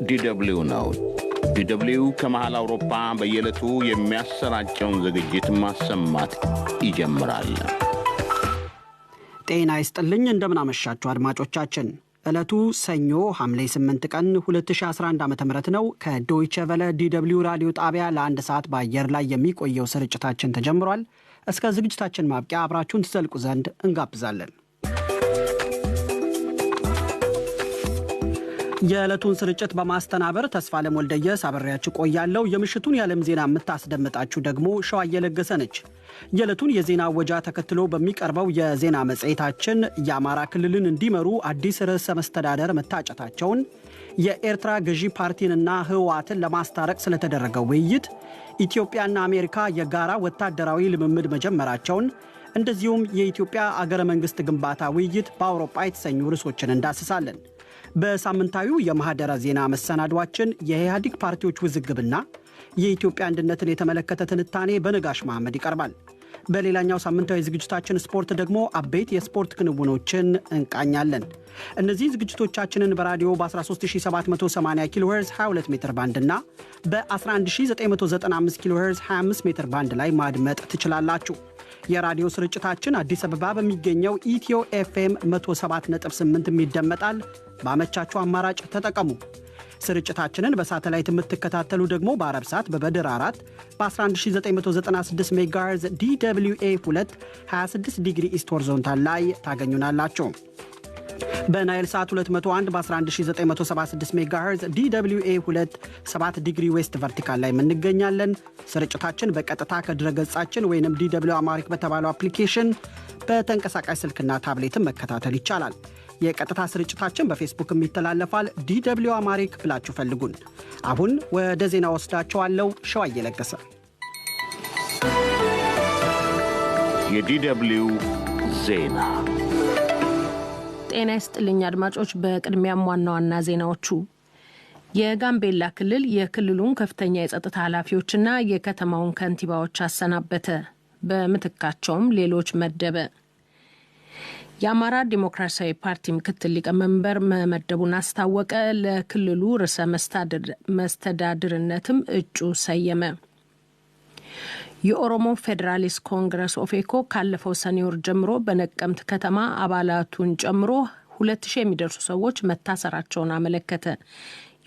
ዲደብሊው ነው። ዲደብሊው ከመሃል አውሮፓ በየዕለቱ የሚያሰራጨውን ዝግጅት ማሰማት ይጀምራል። ጤና ይስጥልኝ፣ እንደምናመሻችሁ አድማጮቻችን። ዕለቱ ሰኞ ሐምሌ 8 ቀን 2011 ዓ ም ነው። ከዶይቸ ቨለ ዲደብሊው ራዲዮ ጣቢያ ለአንድ ሰዓት በአየር ላይ የሚቆየው ስርጭታችን ተጀምሯል። እስከ ዝግጅታችን ማብቂያ አብራችሁን ትዘልቁ ዘንድ እንጋብዛለን። የዕለቱን ስርጭት በማስተናበር ተስፋለም ወልደየስ አብሬያችሁ ቆያለሁ። የምሽቱን የዓለም ዜና የምታስደምጣችሁ ደግሞ ሸዋ እየለገሰ ነች። የዕለቱን የዜና ወጃ ተከትሎ በሚቀርበው የዜና መጽሔታችን የአማራ ክልልን እንዲመሩ አዲስ ርዕሰ መስተዳደር መታጨታቸውን፣ የኤርትራ ገዢ ፓርቲንና ህወሓትን ለማስታረቅ ስለተደረገው ውይይት፣ ኢትዮጵያና አሜሪካ የጋራ ወታደራዊ ልምምድ መጀመራቸውን፣ እንደዚሁም የኢትዮጵያ አገረ መንግሥት ግንባታ ውይይት በአውሮጳ የተሰኙ ርዕሶችን እንዳስሳለን። በሳምንታዊው የማህደረ ዜና መሰናዷችን የኢህአዴግ ፓርቲዎች ውዝግብና የኢትዮጵያ አንድነትን የተመለከተ ትንታኔ በነጋሽ መሐመድ ይቀርባል። በሌላኛው ሳምንታዊ ዝግጅታችን ስፖርት ደግሞ አበይት የስፖርት ክንውኖችን እንቃኛለን። እነዚህ ዝግጅቶቻችንን በራዲዮ በ13780 ኪሎ ሄርዝ 22 ሜትር ባንድ እና በ11995 ኪሎ ሄርዝ 25 ሜትር ባንድ ላይ ማድመጥ ትችላላችሁ። የራዲዮ ስርጭታችን አዲስ አበባ በሚገኘው ኢትዮ ኤፍኤም 107.8 ይደመጣል። ባመቻችሁ አማራጭ ተጠቀሙ። ስርጭታችንን በሳተላይት የምትከታተሉ ደግሞ በአረብ ሳት በበድር 4 በ11996 ሜጋሄርዝ DWA 2 26 degree east horizontal ላይ ታገኙናላችሁ። በናይል ሳት 201 በ11976 ሜጋሄርዝ DWA 2 7 degree west vertical ላይ እንገኛለን። ስርጭታችን በቀጥታ ከድረገጻችን ወይም DW Amharic በተባለው አፕሊኬሽን በተንቀሳቃሽ ስልክና ታብሌትን መከታተል ይቻላል። የቀጥታ ስርጭታችን በፌስቡክም ይተላለፋል። DW Amharic ብላችሁ ፈልጉን። አሁን ወደ ዜና ወስዳችኋለሁ። ሸዋ እየለገሰ የዲደብሊው ዜና። ጤና ይስጥልኝ አድማጮች። በቅድሚያም ዋና ዋና ዜናዎቹ የጋምቤላ ክልል የክልሉን ከፍተኛ የጸጥታ ኃላፊዎችና የከተማውን ከንቲባዎች አሰናበተ። በምትካቸውም ሌሎች መደበ። የአማራ ዲሞክራሲያዊ ፓርቲ ምክትል ሊቀመንበር መመደቡን አስታወቀ። ለክልሉ ርዕሰ መስተዳድርነትም እጩ ሰየመ። የኦሮሞ ፌዴራሊስት ኮንግረስ ኦፌኮ ካለፈው ሰኔ ወር ጀምሮ በነቀምት ከተማ አባላቱን ጨምሮ 2000 የሚደርሱ ሰዎች መታሰራቸውን አመለከተ።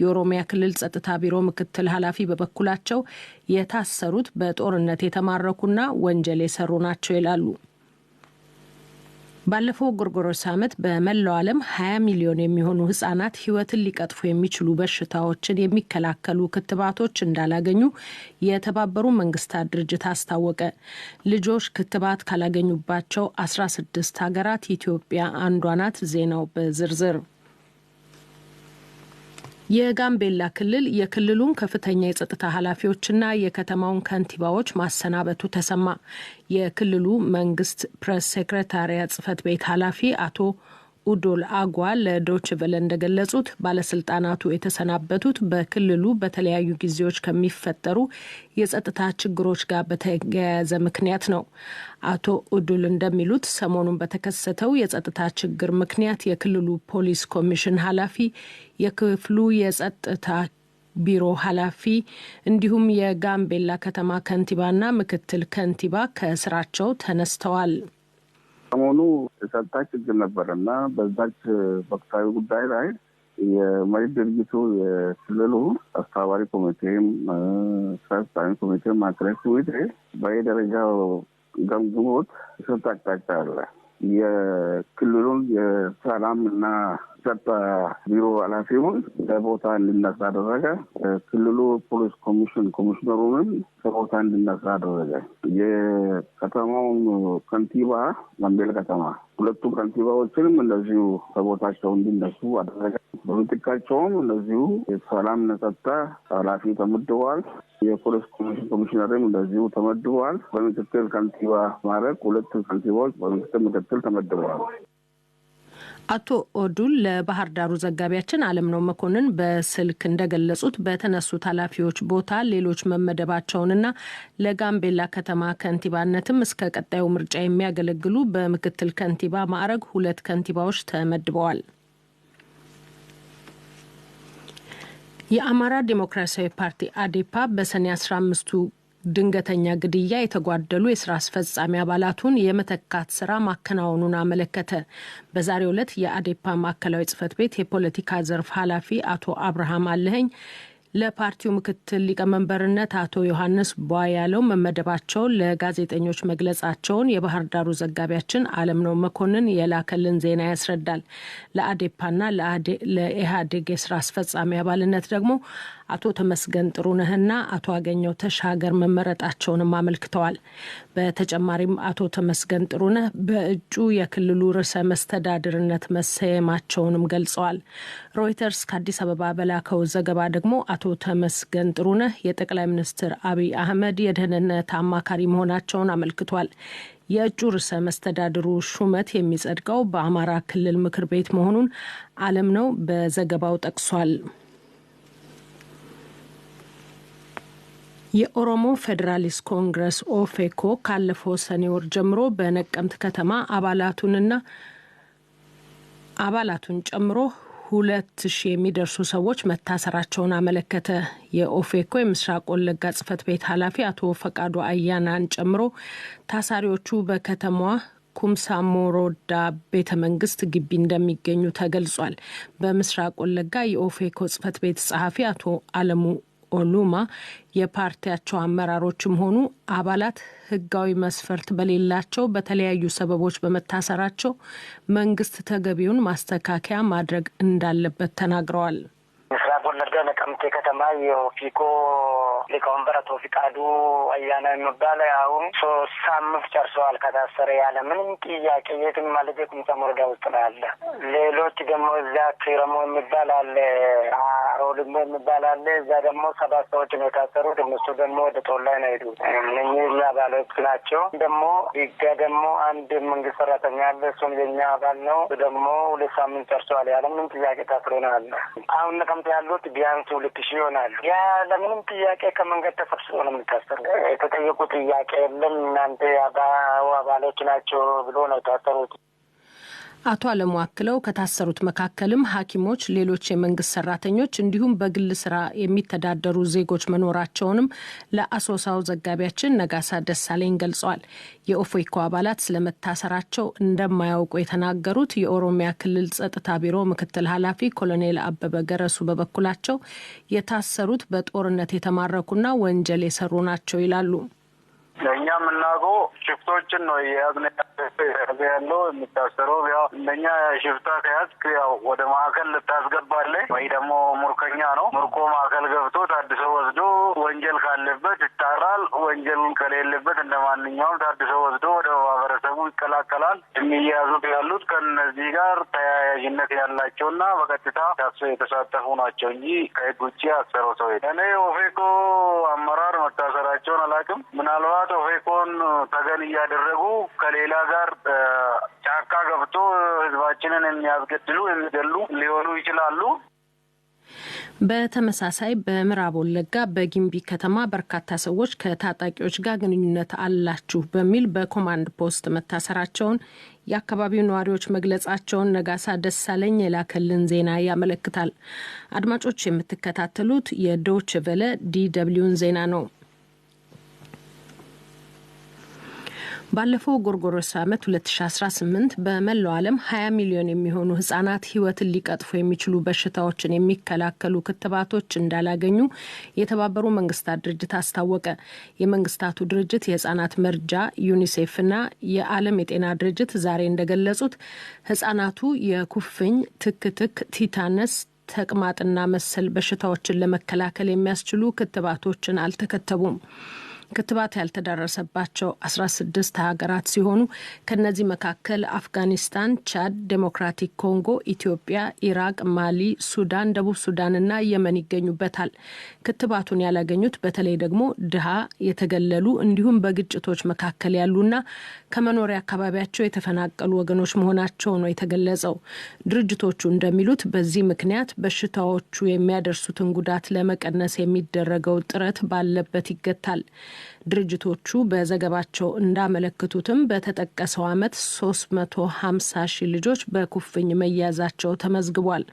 የኦሮሚያ ክልል ጸጥታ ቢሮ ምክትል ኃላፊ በበኩላቸው የታሰሩት በጦርነት የተማረኩና ወንጀል የሰሩ ናቸው ይላሉ። ባለፈው ጎርጎሮስ ዓመት በመላው ዓለም 20 ሚሊዮን የሚሆኑ ህጻናት ህይወትን ሊቀጥፉ የሚችሉ በሽታዎችን የሚከላከሉ ክትባቶች እንዳላገኙ የተባበሩ መንግስታት ድርጅት አስታወቀ። ልጆች ክትባት ካላገኙባቸው 16 ሀገራት ኢትዮጵያ አንዷ ናት። ዜናው በዝርዝር። የጋምቤላ ክልል የክልሉን ከፍተኛ የጸጥታ ኃላፊዎችና የከተማውን ከንቲባዎች ማሰናበቱ ተሰማ። የክልሉ መንግስት ፕሬስ ሴክሬታሪያት ጽህፈት ቤት ኃላፊ አቶ ኡዶል አጓ ለዶች ቨለ እንደገለጹት ባለስልጣናቱ የተሰናበቱት በክልሉ በተለያዩ ጊዜዎች ከሚፈጠሩ የጸጥታ ችግሮች ጋር በተያያዘ ምክንያት ነው። አቶ ኡዱል እንደሚሉት ሰሞኑን በተከሰተው የጸጥታ ችግር ምክንያት የክልሉ ፖሊስ ኮሚሽን ኃላፊ፣ የክፍሉ የጸጥታ ቢሮ ኃላፊ እንዲሁም የጋምቤላ ከተማ ከንቲባና ምክትል ከንቲባ ከስራቸው ተነስተዋል። ሰሞኑ የጸጥታ ችግር ነበር እና በዛች ወቅታዊ ጉዳይ ላይ የመሪ ድርጅቱ የክልሉ አስተባባሪ ኮሚቴም ስራ አስፈጻሚ ኮሚቴም ማዕከላዊ ኮሚቴ በየደረጃው ገምግሞት የሰጠ አቅጣጫ አለ። የክልሉን የሰላም እና ጸጥታ ቢሮ ኃላፊውን ከቦታ እንዲነሳ አደረገ። ክልሉ ፖሊስ ኮሚሽን ኮሚሽነሩንም ከቦታ እንዲነሳ አደረገ። የከተማውን ከንቲባ ጋምቤላ ከተማ ሁለቱ ከንቲባዎችንም እንደዚሁ ከቦታቸው እንዲነሱ አደረገ። በምትካቸውም እንደዚሁ የሰላምና ጸጥታ ኃላፊ ተመድበዋል። የፖሊስ ኮሚሽን ኮሚሽነርም እንደዚሁ ተመድበዋል። በምክትል ከንቲባ ማዕረግ ሁለቱ ከንቲባዎች በምክትል ምክትል ተመድበዋል። አቶ ኦዱል ለባህር ዳሩ ዘጋቢያችን አለምነው መኮንን በስልክ እንደገለጹት በተነሱት ኃላፊዎች ቦታ ሌሎች መመደባቸውንና ለጋምቤላ ከተማ ከንቲባነትም እስከ ቀጣዩ ምርጫ የሚያገለግሉ በምክትል ከንቲባ ማዕረግ ሁለት ከንቲባዎች ተመድበዋል። የአማራ ዴሞክራሲያዊ ፓርቲ አዴፓ በሰኔ 15ቱ ድንገተኛ ግድያ የተጓደሉ የስራ አስፈጻሚ አባላቱን የመተካት ስራ ማከናወኑን አመለከተ። በዛሬው ዕለት የአዴፓ ማዕከላዊ ጽህፈት ቤት የፖለቲካ ዘርፍ ኃላፊ አቶ አብርሃም አለኸኝ ለፓርቲው ምክትል ሊቀመንበርነት አቶ ዮሐንስ ቧያለው መመደባቸውን ለጋዜጠኞች መግለጻቸውን የባህር ዳሩ ዘጋቢያችን አለምነው መኮንን የላከልን ዜና ያስረዳል። ለአዴፓና ለኢህአዴግ የስራ አስፈጻሚ አባልነት ደግሞ አቶ ተመስገን ጥሩነህና አቶ አገኘው ተሻገር መመረጣቸውንም አመልክተዋል። በተጨማሪም አቶ ተመስገን ጥሩነህ በእጩ የክልሉ ርዕሰ መስተዳድርነት መሰየማቸውንም ገልጸዋል። ሮይተርስ ከአዲስ አበባ በላከው ዘገባ ደግሞ አቶ ተመስገን ጥሩነህ የጠቅላይ ሚኒስትር አብይ አህመድ የደህንነት አማካሪ መሆናቸውን አመልክቷል። የእጩ ርዕሰ መስተዳድሩ ሹመት የሚጸድቀው በአማራ ክልል ምክር ቤት መሆኑን አለምነው በዘገባው ጠቅሷል። የኦሮሞ ፌዴራሊስት ኮንግረስ ኦፌኮ ካለፈው ሰኔ ወር ጀምሮ በነቀምት ከተማ አባላቱን ጨምሮ 2000 የሚደርሱ ሰዎች መታሰራቸውን አመለከተ። የኦፌኮ የምስራቅ ወለጋ ጽህፈት ቤት ኃላፊ አቶ ፈቃዱ አያናን ጨምሮ ታሳሪዎቹ በከተማዋ ኩምሳ ሞሮዳ ቤተ መንግስት ግቢ እንደሚገኙ ተገልጿል። በምስራቅ ወለጋ የኦፌኮ ጽህፈት ቤት ጸሐፊ አቶ አለሙ ኦሉማ የፓርቲያቸው አመራሮችም ሆኑ አባላት ህጋዊ መስፈርት በሌላቸው በተለያዩ ሰበቦች በመታሰራቸው መንግስት ተገቢውን ማስተካከያ ማድረግ እንዳለበት ተናግረዋል። ምስራቅ ወለጋ ነቀምቴ ከተማ የኦፌኮ ሊቀመንበር አቶ ፍቃዱ አያና የሚባል አሁን 3 ሳምንት ጨርሰዋል ከታሰረ ያለ ምንም ጥያቄ የትም ማለት የኩምሳ ሞረዳ ውስጥ ነው ያለ። ሌሎች ደግሞ እዛ ኪረሞ የሚባል አለ፣ አሮልሞ የሚባል አለ። እዛ ደግሞ 7 ሰዎች ነው የታሰሩት። እነሱ ደግሞ ወደ ጦላይ ነው የሄዱት። እነኚህ የኛ አባሎች ናቸው። ደግሞ ይጋ ደግሞ አንድ መንግስት ሰራተኛ አለ፣ እሱም የኛ አባል ነው። ደግሞ 2 ሳምንት ጨርሰዋል ያለ ምንም ጥያቄ ታስሮ ነው ያለ። አሁን ነቀምቴ ያሉት ቢያንስ 2000 ይሆናሉ። ያለምንም ጥያቄ ከመንገድ ተሰብስቦ ነው የሚታሰሩ። የተጠየቁ ጥያቄ የለም። እናንተ አባሎች ናቸው ብሎ ነው የታሰሩት። አቶ አለሙ አክለው ከታሰሩት መካከልም ሐኪሞች፣ ሌሎች የመንግስት ሰራተኞች እንዲሁም በግል ስራ የሚተዳደሩ ዜጎች መኖራቸውንም ለአሶሳው ዘጋቢያችን ነጋሳ ደሳለኝ ገልጸዋል። የኦፌኮ አባላት ስለመታሰራቸው እንደማያውቁ የተናገሩት የኦሮሚያ ክልል ጸጥታ ቢሮ ምክትል ኃላፊ ኮሎኔል አበበ ገረሱ በበኩላቸው የታሰሩት በጦርነት የተማረኩና ወንጀል የሰሩ ናቸው ይላሉ። ለእኛ የምናውቀው ሽፍቶችን ነው የያዝነ ያለው የሚታሰረው። ያው እንደኛ ሽፍታ ከያዝክ ያው ወደ ማዕከል ልታስገባለህ ወይ ደግሞ ሙርከኛ ነው። ምርኮ ማዕከል ገብቶ ታድሶ ወስዶ ወንጀል ካለበት ይጣራል። ወንጀል ከሌለበት እንደ ማንኛውም ታድሶ ወስዶ ወደ ማህበረሰቡ ይቀላቀላል። የሚያዙት ያሉት ከነዚህ ጋር ተያያዥነት ያላቸውና በቀጥታ የተሳተፉ ናቸው እንጂ ከህግ ውጭ ያሰረው ሰው የለም። እኔ ኦፌኮ አመራር መታሰራቸውን አላውቅም። ምናልባት ኦፌኮን ተገን እያደረጉ ከሌላ ጋር ጫካ ገብቶ ህዝባችንን የሚያስገድሉ የሚገሉ ሊሆኑ ይችላሉ። በተመሳሳይ በምዕራብ ወለጋ በጊምቢ ከተማ በርካታ ሰዎች ከታጣቂዎች ጋር ግንኙነት አላችሁ በሚል በኮማንድ ፖስት መታሰራቸውን የአካባቢው ነዋሪዎች መግለጻቸውን ነጋሳ ደሳለኝ የላከልን ዜና ያመለክታል። አድማጮች የምትከታተሉት የዶይቼ ቬለ DW ን ዜና ነው። ባለፈው ጎርጎሮሳዊ ዓመት 2018 በመላው ዓለም 20 ሚሊዮን የሚሆኑ ህጻናት ህይወትን ሊቀጥፉ የሚችሉ በሽታዎችን የሚከላከሉ ክትባቶች እንዳላገኙ የተባበሩ መንግስታት ድርጅት አስታወቀ። የመንግስታቱ ድርጅት የህጻናት መርጃ ዩኒሴፍና የዓለም የጤና ድርጅት ዛሬ እንደገለጹት ህጻናቱ የኩፍኝ፣ ትክትክ፣ ቲታነስ፣ ተቅማጥና መሰል በሽታዎችን ለመከላከል የሚያስችሉ ክትባቶችን አልተከተቡም። ክትባት ያልተዳረሰባቸው 16 ሀገራት ሲሆኑ ከነዚህ መካከል አፍጋኒስታን፣ ቻድ፣ ዴሞክራቲክ ኮንጎ፣ ኢትዮጵያ፣ ኢራቅ፣ ማሊ፣ ሱዳን፣ ደቡብ ሱዳንና የመን ይገኙበታል። ክትባቱን ያላገኙት በተለይ ደግሞ ድሃ፣ የተገለሉ እንዲሁም በግጭቶች መካከል ያሉና ከመኖሪያ አካባቢያቸው የተፈናቀሉ ወገኖች መሆናቸው ነው የተገለጸው። ድርጅቶቹ እንደሚሉት በዚህ ምክንያት በሽታዎቹ የሚያደርሱትን ጉዳት ለመቀነስ የሚደረገው ጥረት ባለበት ይገታል። ድርጅቶቹ በዘገባቸው እንዳመለክቱትም በተጠቀሰው ዓመት 350 ሺህ ልጆች በኩፍኝ መያዛቸው ተመዝግቧል።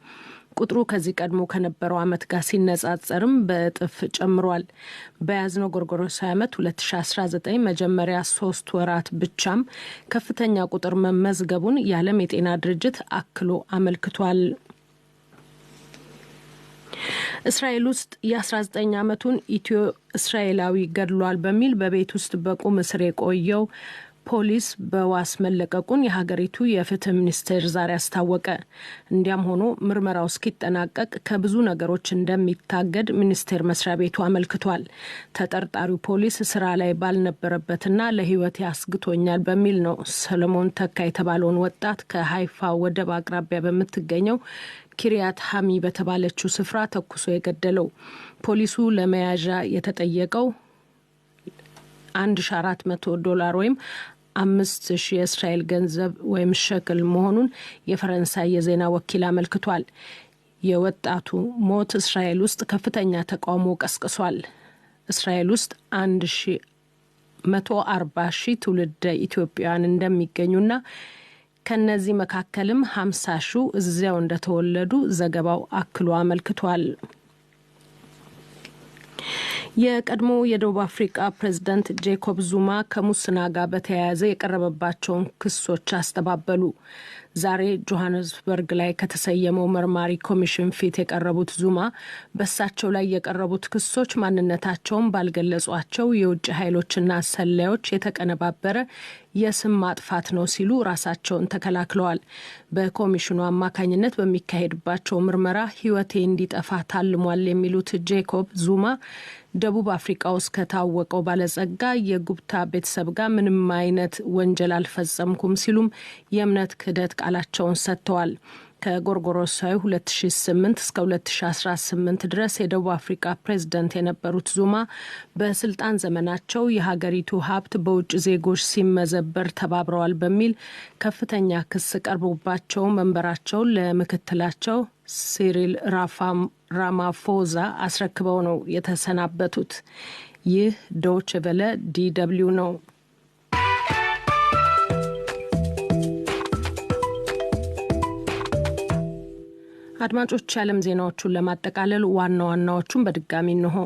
ቁጥሩ ከዚህ ቀድሞ ከነበረው ዓመት ጋር ሲነጻጸርም በእጥፍ ጨምሯል። በያዝነው ጎርጎሮሳዊ ዓመት 2019 መጀመሪያ 3 ወራት ብቻም ከፍተኛ ቁጥር መመዝገቡን የዓለም የጤና ድርጅት አክሎ አመልክቷል። እስራኤል ውስጥ የ19 ዓመቱን ኢትዮ እስራኤላዊ ገድሏል በሚል በቤት ውስጥ በቁም እስር የቆየው ፖሊስ በዋስ መለቀቁን የሀገሪቱ የፍትህ ሚኒስቴር ዛሬ አስታወቀ። እንዲያም ሆኖ ምርመራው እስኪጠናቀቅ ከብዙ ነገሮች እንደሚታገድ ሚኒስቴር መስሪያ ቤቱ አመልክቷል። ተጠርጣሪው ፖሊስ ስራ ላይ ባልነበረበትና ለሕይወት ያስግቶኛል በሚል ነው ሰለሞን ተካ የተባለውን ወጣት ከሀይፋ ወደብ አቅራቢያ በምትገኘው ኪሪያት ሀሚ በተባለችው ስፍራ ተኩሶ የገደለው። ፖሊሱ ለመያዣ የተጠየቀው $1400 ወይም 5000 የእስራኤል ገንዘብ ወይም ሸክል መሆኑን የፈረንሳይ የዜና ወኪል አመልክቷል። የወጣቱ ሞት እስራኤል ውስጥ ከፍተኛ ተቃውሞ ቀስቅሷል። እስራኤል ውስጥ 140 ሺህ ትውልደ ኢትዮጵያውያን እንደሚገኙና ከነዚህ መካከልም 50 ሺው እዚያው እንደተወለዱ ዘገባው አክሎ አመልክቷል። የቀድሞ የደቡብ አፍሪካ ፕሬዝዳንት ጄኮብ ዙማ ከሙስና ጋር በተያያዘ የቀረበባቸውን ክሶች አስተባበሉ። ዛሬ ጆሃንስበርግ ላይ ከተሰየመው መርማሪ ኮሚሽን ፊት የቀረቡት ዙማ በእሳቸው ላይ የቀረቡት ክሶች ማንነታቸውን ባልገለጿቸው የውጭ ኃይሎችና ሰላዮች የተቀነባበረ የስም ማጥፋት ነው ሲሉ ራሳቸውን ተከላክለዋል። በኮሚሽኑ አማካኝነት በሚካሄድባቸው ምርመራ ሕይወቴ እንዲጠፋ ታልሟል የሚሉት ጄኮብ ዙማ ደቡብ አፍሪካ ውስጥ ከታወቀው ባለጸጋ የጉፕታ ቤተሰብ ጋር ምንም አይነት ወንጀል አልፈጸምኩም ሲሉም የእምነት ክህደት ቃላቸውን ሰጥተዋል። ከጎርጎሮሳዊ 2008 እስከ 2018 ድረስ የደቡብ አፍሪካ ፕሬዝዳንት የነበሩት ዙማ በስልጣን ዘመናቸው የሀገሪቱ ሀብት በውጭ ዜጎች ሲመዘበር ተባብረዋል በሚል ከፍተኛ ክስ ቀርቦባቸው መንበራቸውን ለምክትላቸው ሲሪል ራማፎዛ አስረክበው ነው የተሰናበቱት። ይህ ዶይቼ ቬለ DW ነው። አድማጮች፣ የዓለም ዜናዎቹን ለማጠቃለል ዋና ዋናዎቹን በድጋሚ እንሆ።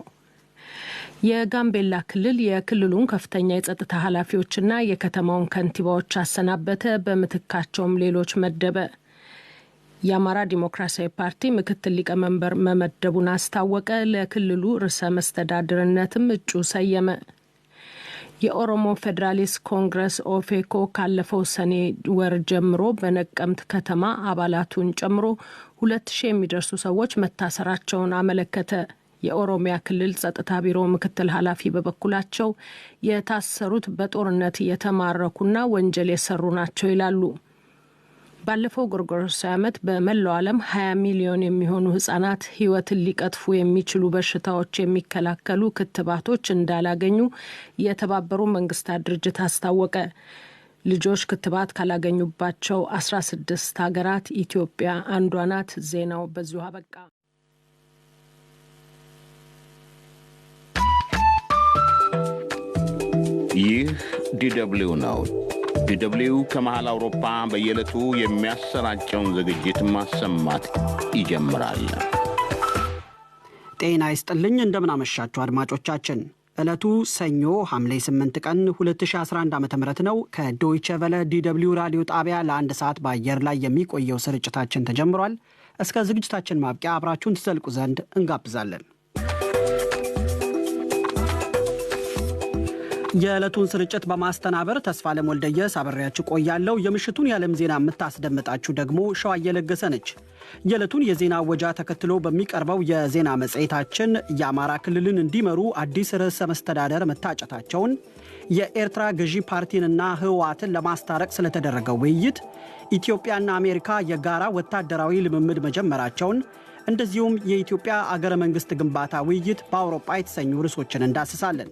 የጋምቤላ ክልል የክልሉን ከፍተኛ የጸጥታ ኃላፊዎችና የከተማውን ከንቲባዎች አሰናበተ፣ በምትካቸውም ሌሎች መደበ። የአማራ ዲሞክራሲያዊ ፓርቲ ምክትል ሊቀመንበር መመደቡን አስታወቀ። ለክልሉ ርዕሰ መስተዳድርነትም እጩ ሰየመ። የኦሮሞ ፌዴራሊስት ኮንግረስ ኦፌኮ ካለፈው ሰኔ ወር ጀምሮ በነቀምት ከተማ አባላቱን ጨምሮ 2000 የሚደርሱ ሰዎች መታሰራቸውን አመለከተ። የኦሮሚያ ክልል ጸጥታ ቢሮ ምክትል ኃላፊ በበኩላቸው የታሰሩት በጦርነት የተማረኩና ወንጀል የሰሩ ናቸው ይላሉ። ባለፈው ጎርጎሮሳዊ ዓመት በመላው ዓለም 20 ሚሊዮን የሚሆኑ ህጻናት ህይወትን ሊቀጥፉ የሚችሉ በሽታዎች የሚከላከሉ ክትባቶች እንዳላገኙ የተባበሩ መንግስታት ድርጅት አስታወቀ። ልጆች ክትባት ካላገኙባቸው 16 ሀገራት ኢትዮጵያ አንዷ ናት። ዜናው በዚሁ አበቃ። ይህ DW ነው። DW ከመሃል አውሮፓ በየዕለቱ የሚያሰራጨውን ዝግጅት ማሰማት ይጀምራል። ጤና ይስጥልኝ፣ እንደምናመሻችሁ አድማጮቻችን። ዕለቱ ሰኞ ሐምሌ 8 ቀን 2011 ዓ ም ነው። ከዶይቸ ቨለ DW ራዲዮ ጣቢያ ለአንድ ሰዓት በአየር ላይ የሚቆየው ስርጭታችን ተጀምሯል። እስከ ዝግጅታችን ማብቂያ አብራችሁን ትዘልቁ ዘንድ እንጋብዛለን። የዕለቱን ስርጭት በማስተናበር ተስፋለም ወልደየስ አብሬያችሁ ቆያለሁ። የምሽቱን የዓለም ዜና የምታስደምጣችሁ ደግሞ ሸዋዬ ለገሰ ነች። የዕለቱን የዜና ወጃ ተከትሎ በሚቀርበው የዜና መጽሔታችን የአማራ ክልልን እንዲመሩ አዲስ ርዕሰ መስተዳደር መታጨታቸውን፣ የኤርትራ ገዢ ፓርቲንና ህወሓትን ለማስታረቅ ስለተደረገው ውይይት፣ ኢትዮጵያና አሜሪካ የጋራ ወታደራዊ ልምምድ መጀመራቸውን፣ እንደዚሁም የኢትዮጵያ አገረ መንግሥት ግንባታ ውይይት በአውሮጳ የተሰኙ ርዕሶችን እንዳስሳለን።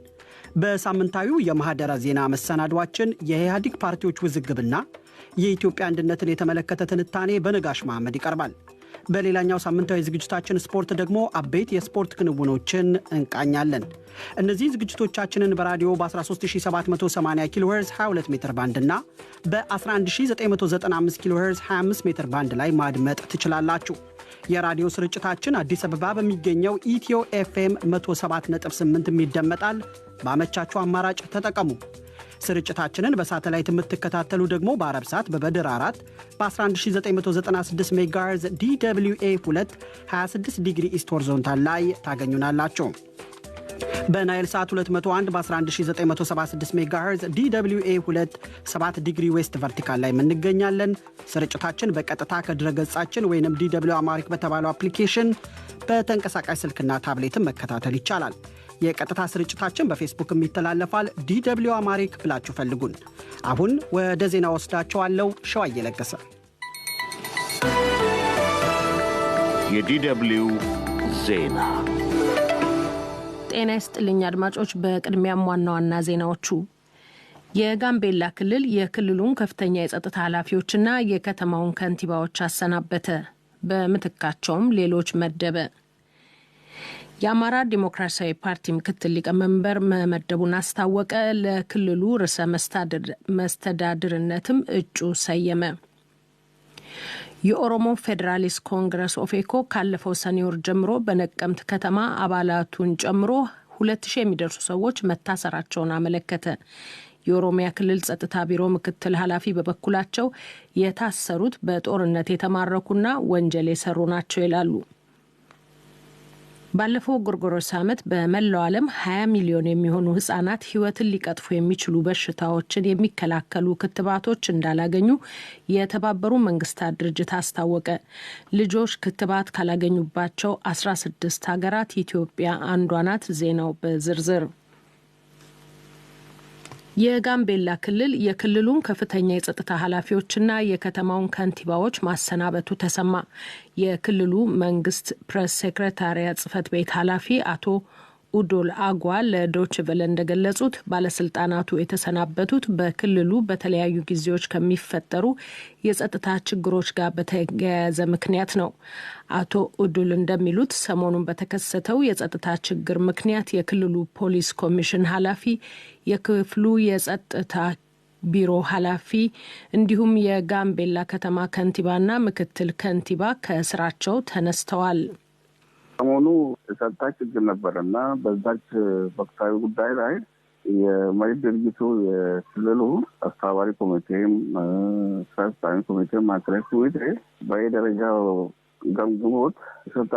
በሳምንታዊው የማህደረ ዜና መሰናዷችን የኢህአዴግ ፓርቲዎች ውዝግብና የኢትዮጵያ አንድነትን የተመለከተ ትንታኔ በነጋሽ መሐመድ ይቀርባል። በሌላኛው ሳምንታዊ ዝግጅታችን ስፖርት ደግሞ አበይት የስፖርት ክንውኖችን እንቃኛለን። እነዚህ ዝግጅቶቻችንን በራዲዮ በ13780 ኪሎ ሄርዝ 22 ሜትር ባንድ እና በ11995 ኪሎ ሄርዝ 25 ሜትር ባንድ ላይ ማድመጥ ትችላላችሁ። የራዲዮ ስርጭታችን አዲስ አበባ በሚገኘው ኢትዮ ኤፍኤም 107.8 ይደመጣል። ባመቻችሁ አማራጭ ተጠቀሙ። ስርጭታችንን በሳተላይት የምትከታተሉ ደግሞ በአረብ ሳት በበድር 4 በ11996 ሜጋሄርዝ DWA 2 26 degree east horizontal ላይ ታገኙናላችሁ። በናይል ሳት 201 በ11976 ሜጋሄርዝ DWA 2 7 degree west vertical ላይ እንገኛለን። ስርጭታችን በቀጥታ ከድረገጻችን ወይም DW Amharic በተባለው አፕሊኬሽን በተንቀሳቃሽ ስልክና ታብሌትን መከታተል ይቻላል። የቀጥታ ስርጭታችን በፌስቡክም ይተላለፋል። DW Amharic ብላችሁ ፈልጉን። አሁን ወደ ዜና ወስዳችኋለሁ። ሸዋዬ ለገሰ። የ DW ዜና። ጤና ይስጥልኝ አድማጮች። በቅድሚያም ዋና ዋና ዜናዎቹ የጋምቤላ ክልል የክልሉን ከፍተኛ የጸጥታ ኃላፊዎችና የከተማውን ከንቲባዎች አሰናበተ። በምትካቸውም ሌሎች መደበ። የአማራ ዲሞክራሲያዊ ፓርቲ ምክትል ሊቀመንበር መመደቡን አስታወቀ። ለክልሉ ርዕሰ መስተዳድርነትም እጩ ሰየመ። የኦሮሞ ፌዴራሊስት ኮንግረስ ኦፌኮ ካለፈው ሰኔ ወር ጀምሮ በነቀምት ከተማ አባላቱን ጨምሮ 2000 የሚደርሱ ሰዎች መታሰራቸውን አመለከተ። የኦሮሚያ ክልል ጸጥታ ቢሮ ምክትል ኃላፊ በበኩላቸው የታሰሩት በጦርነት የተማረኩና ወንጀል የሰሩ ናቸው ይላሉ። ባለፈው ጎርጎሮስ ዓመት በመላው ዓለም 20 ሚሊዮን የሚሆኑ ህጻናት ህይወትን ሊቀጥፉ የሚችሉ በሽታዎችን የሚከላከሉ ክትባቶች እንዳላገኙ የተባበሩ መንግስታት ድርጅት አስታወቀ። ልጆች ክትባት ካላገኙባቸው 16 ሀገራት ኢትዮጵያ አንዷ ናት። ዜናው በዝርዝር። የጋምቤላ ክልል የክልሉን ከፍተኛ የጸጥታ ኃላፊዎችና የከተማውን ከንቲባዎች ማሰናበቱ ተሰማ። የክልሉ መንግስት ፕሬስ ሴክሬታሪያት ጽህፈት ቤት ኃላፊ አቶ ኡዶል አጓ ለዶይቼ ቬለ እንደገለጹት ባለስልጣናቱ የተሰናበቱት በክልሉ በተለያዩ ጊዜዎች ከሚፈጠሩ የጸጥታ ችግሮች ጋር በተያያዘ ምክንያት ነው። አቶ ኡዱል እንደሚሉት ሰሞኑን በተከሰተው የጸጥታ ችግር ምክንያት የክልሉ ፖሊስ ኮሚሽን ኃላፊ፣ የክፍሉ የጸጥታ ቢሮ ኃላፊ እንዲሁም የጋምቤላ ከተማ ከንቲባና ምክትል ከንቲባ ከስራቸው ተነስተዋል። ሰሞኑ የጸጥታ ችግር ነበር እና በዛች ወቅታዊ ጉዳይ ላይ የመሪ ድርጅቱ የክልሉ አስተባባሪ ኮሚቴም ስራ አስፈጻሚ ኮሚቴም ማዕከላዊ ኮሚቴ በየደረጃው ገምግሞት የጸጥታ